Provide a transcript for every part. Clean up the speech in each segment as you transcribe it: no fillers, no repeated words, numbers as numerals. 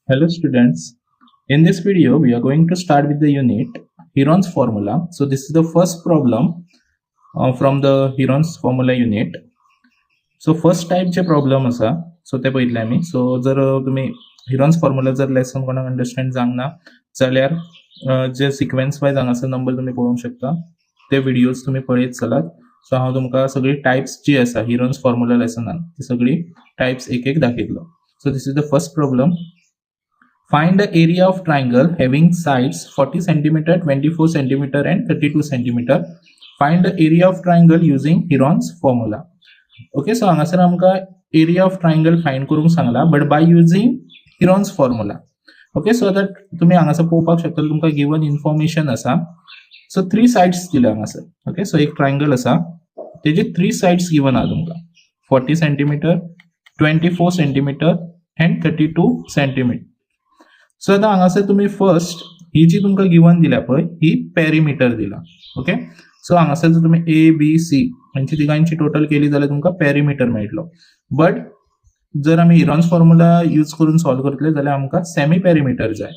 Hello students, in this video we are going to start with the unit Heron's formula. So this is the first problem from the Heron's formula unit. So first type J problem आसा, so ते पळयतले आमी. So जर तुमी Heron's formula जर lesson कोणाक understand जावंक ना जाल्यार जे सिक्वेन्स वायज हांगासर नंबर तुमी पळोवंक शकता, ते व्हिडियोज तुमी पळयत चलात. सो हांव तुमकां सगळी टायप्स जी आसा हिरोन्स फॉर्म्युला लेसनान ती सगळी टायप्स एक एक दाखयतलो. So this is the first problem. Find the area of triangle having sides 40 centimeter, 24 centimeter and 32 centimeter. Find the area of triangle using Heron's formula. Okay, so हांगासर आमकां area of triangle find करूंक सांगला, but by using Heron's formula. Okay, so आतां तुमी हांगासर पळोवपाक शकता, तुमकां गिवन इन्फॉर्मेशन आसा. सो थ्री सायड्स दिल्या हांगासर. ओके, सो एक ट्रायंगल आसा, तेजे थ्री सायड्स गिवन आहा तुमकां, 40 centimeter, 24 centimeter and 32 centimeter. So आतां हांगासर तुमी फर्स्ट ही जी तुमकां गिवन दिल्या पळय, ही पेरिमीटर दिला. ओके, सो हांगासर जर तुमी ए बी सी हांची तिगांची टोटल केली जाल्यार तुमकां पेरिमीटर मेळटलो. बट जर आमी हिरोन्स फॉर्म्युला यूज करून सॉल्व करतले जाल्यार आमकां सेमी पेरिमीटर जाय.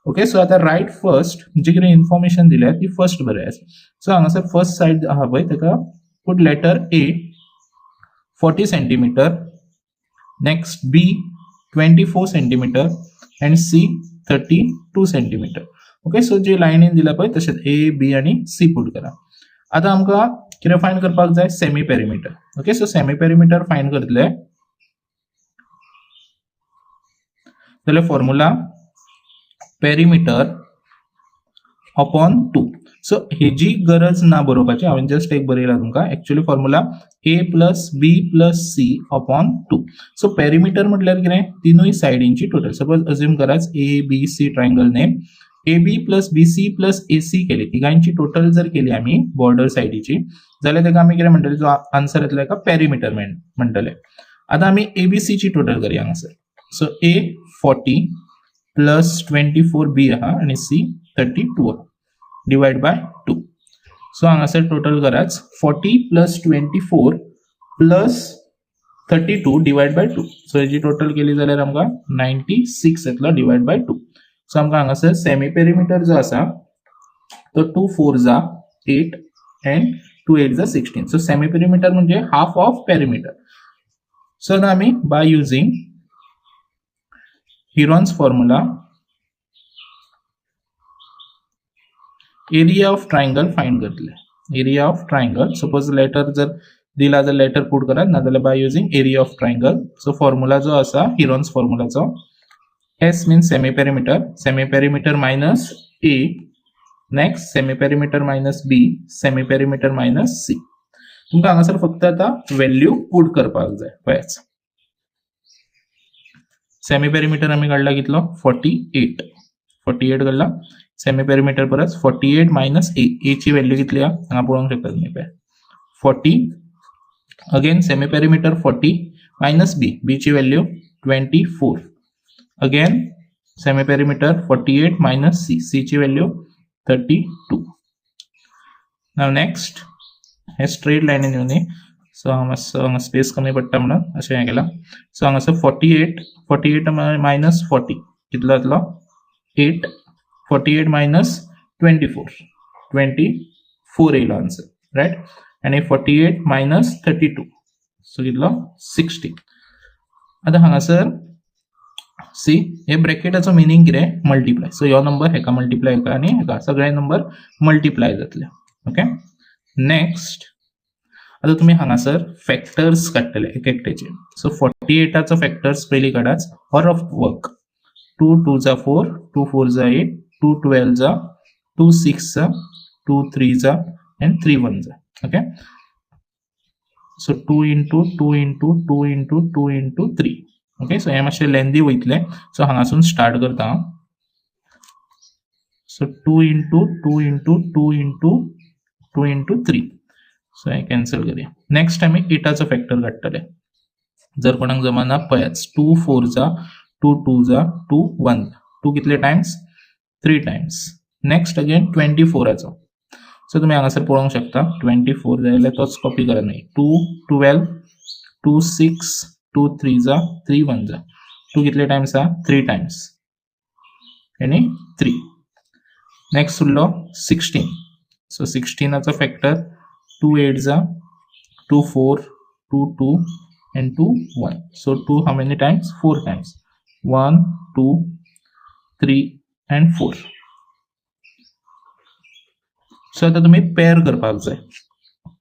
ओके, सो आतां रायट फर्स्ट जी कितें इन्फॉर्मेशन दिल्या ती फर्स्ट बरयात. सो हांगासर फर्स्ट सायड आहा पळय, ताका put letter A, 40 centimeter, next B, 24 centimeter and C, 32 centimeter. Okay, so जे लायनीन दिला पळय तशेंच ए, बी आनी सी पुट करा. आतां आमकां कितें फायंड करपाक जाय? Semi perimeter. Okay, so semi perimeter find करतले जाल्यार formula perimeter upon two. So हेजी गरज ना बरोवपाची, हांवें जस्ट एक बरयला तुमकां. Actually formula A plus B plus C upon two. So perimeter म्हटल्यार कितें? तिनूय सायडींची टोटल. सपोज अज्युम करात A B C triangle name, A B plus B C plus A C केली, तिगांची टोटल जर केली आमी बॉर्डर सायडीची जाल्यार ताका आमी कितें म्हणटले? जो आन्सर येतलो ताका पेरिमीटर म्हणटले. आतां आमी ए बी सी ची टोटल करया हांगासर. So A 40 plus 24 B आहा आनी सी 32 आहा, डिवायड बाय टू. सो हांगासर टोटल करात, 40 plus 24 plus 32 divide by two. So हेजी टोटल केली जाल्यार आमकां 96 येतलो, डिवायड बाय टू. सो आमकां हांगासर सेमी पेरिमीटर जो आसा तो two four za 8 and two 8 za 16. So semi perimeter म्हणजे हाफ ऑफ पेरिमीटर. सो आतां आमी by using Heron's formula area of triangle find करतले. Area of triangle, suppose letter जर दिला जर लेटर पुट करात, नाजाल्यार by using area of triangle. So formula जो आसा Heron's फॉर्म्युलाचो, S means semi perimeter, semi perimeter minus A, next semi perimeter minus B, semi perimeter minus C. तुमकां हांगासर फक्त आतां व्हॅल्यू पुट करपाक जाय. पळयात, सेमी पेरिमीटर आमी काडला कितलो? 48. 48 काडला. सेमी पेरिमीटर परत 48 मायनस ए. ए ची व्हॅल्यू कितली आहा हांगा पळोवंक शकता तुमी पळय, 40. Again semi perimeter 40 minus B, B ची value 24. Again semi perimeter 48 minus C, C ची व्हॅल्यू 32. नाव नेक्स्ट हे स्ट्रेट लायनीन येवनी. सो हांगा मातसो हांगा स्पेस कमी पडटा म्हणून अशें हें केलां. सो हांगासर 48, 48 minus 40 कितलो जातलो? 8. 48 minus 24, 24 येयलो आन्सर, रायट? आनी 48 मायनस 32, सो कितलो? 16. आतां हांगासर सी, हे ब्रॅकेटाचो मिनींग कितें? मल्टिप्लाय. सो ह्यो नंबर हेका मल्टिप्लाय, हेका आनी हेका, सगळे नंबर मल्टिप्लाय जातले. ओके, नेक्स्ट आतां तुमी हांगासर फॅक्टर्स काडटले एक एकट्याचे. सो 48आचो फॅक्टर्स पयलीं काडात or rough work. Two two za 4, two 4 za 8, two 12 za, two 6 za, two 3 za and three 1 za. Okay, so two into two into two into two into three. Okay, so हें मातशें लेंदी वयतलें, so हांगासून start करता हांव. So two into two into two into two into three. So हें cancel करया. Next आमी एटाचो factor काडटले. जर कोणाक जमाना पळयात, two 4 za, two 2 za, two 1, two कितले times? Three times. Next again 24आचो. सो तुमी हांगासर पळोवंक शकता, 24 जाय जाल्यार तोच कॉपी करा न्ही. Two 12, two 6, two 3 za, three 1 za. Two कितले टायम्स आहा? Three times. आनी थ्री. नेक्स्ट उरलो 16. सो 16आचो factor two eight za, two four, two two and 2 1. So 2 how many times? 4 times. 1 2 3 and 4. So आता तुम्ही पेअर करपाक जाय.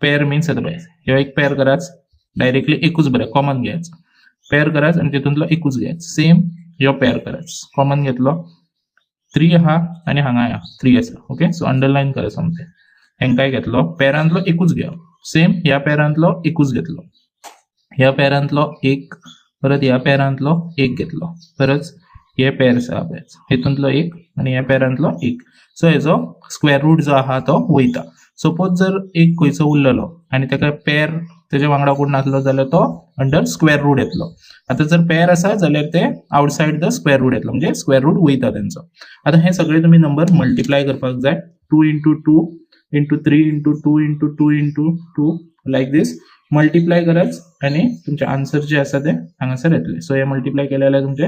पेअर मिन्स आता पळय, ह्यो एक पेअर कराच, डायरेक्टली एकूच बरें कॉमन घ्यायचं. पेअर कराच आनी तितूंतलो एकूच घ्यायचो. सेम ह्यो पेअर कराच, कॉमन घेतलो, थ्री आहा आनी हांगा आहा थ्री आसा. ओके, सो अंडरलायन करा सोमतें. हेंकाय घेतलो, पेरांतलो एकूच घेवप. सेम ह्या पेरांतलो एकूच घेतलो, ह्या पेरांतलो एक, परत ह्या पेरांतलो एक घेतलो, परत हे पेर आसा पळय हेतूंतलो एक आनी ह्या पेरांतलो एक. सो हेजो स्क्वेअर रूट जो आहा तो वयता. सपोज जर एक खंयचो उरलेलो आनी ताका पेर तेज्या वांगडा कोण नासलो जाल्यार तो अंडर स्क्वेअर रूट येतलो. आतां जर पेर आसा जाल्यार ते आउटसायड the square root येतलो, म्हणजे स्क्वेअर रूट वयता तेंचो. आतां हे सगळे तुमी नंबर मल्टिप्लाय करपाक जाय. Two into two into three into two into two into two, like this multiply कराच आनी तुमचे आन्सर जे आसा ते हांगासर येतले. सो हे मल्टिप्लाय केले जाल्यार तुमचे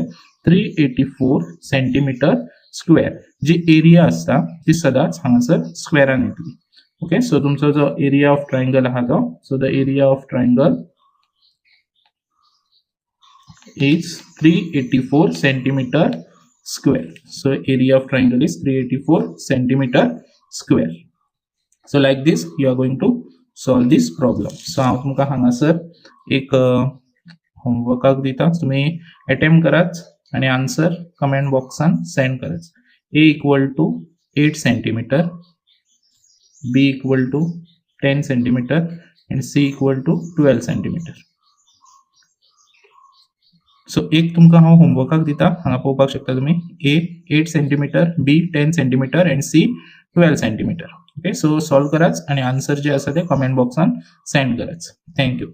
384 centimeter square. जी एरिया आसता ती सदांच हांगासर स्क्वेअरान येतली. ओके, सो तुमचो जो एरिया ऑफ ट्रायंगल आहा तो, so the area of triangle is 384 centimeter square. So area of triangle is 384 centimeter square. So like this you are going to solve this problem. So हांव तुमकां हांगासर एक होमवर्काक दिता, तुमी अटेम्प्ट करात आनी आन्सर कमेंट बॉक्सान सेंड करात. A equal to 8 centimeter, B equal to 10 centimeter and C equal to 12 centimeter. So एक तुमकां हांव होमवर्काक दिता. हांगा पळोवपाक शकता तुमी, A 8 centimeter, B 10 centimeter and C 12 centimeter. Okay, so solve कराच आनी आन्सर जे आसा ते कमेंट बॉक्सान सेंड कराच. Thank you.